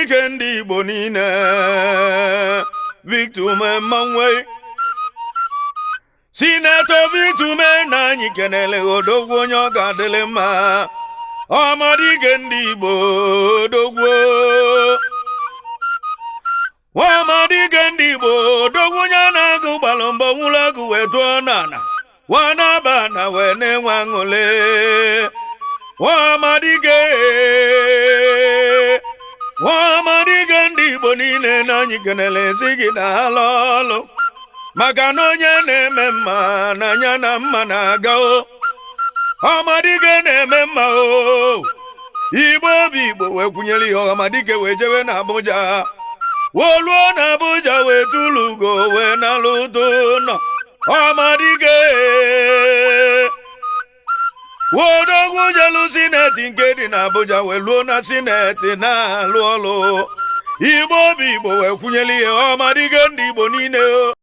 Ọhamadike ndị Igbo niile, Victor Umeh mmanwụ, Senator Victor Umeh na anyị kenele odogwu, onye ọ ga-adịlị mma. Ọhamadike ndị Igbo, odogwu, Nwamadike ndị Igbo, odogwu, onye na-agụ gbalụ mbọ nwụrụ agụ wee tụọ n'ala wanaba na wee na-enwe aṅụle. Nwamadike, Nwamadike ndị Igbo niile na anyị kenele ezi gị na alụ ọlụ, maka na onye na-eme mma n'anya na mma na-aga o. Ọhamadike na-eme mma o. Igbo obi Igbo wee kwunyere ihe Ọhamadike wee jebe na Abuja, woluo na Abuja wee tụlụ ugo wee nalụ ụtụ nọ. Ọhamadike wodogwu jelu Senate nke dị na Abuja wee luo na Senate na-alụ ọlụ. Igbo obi Igbo wee kwunyere ihe Ọhamadike ndị Igbo niile o.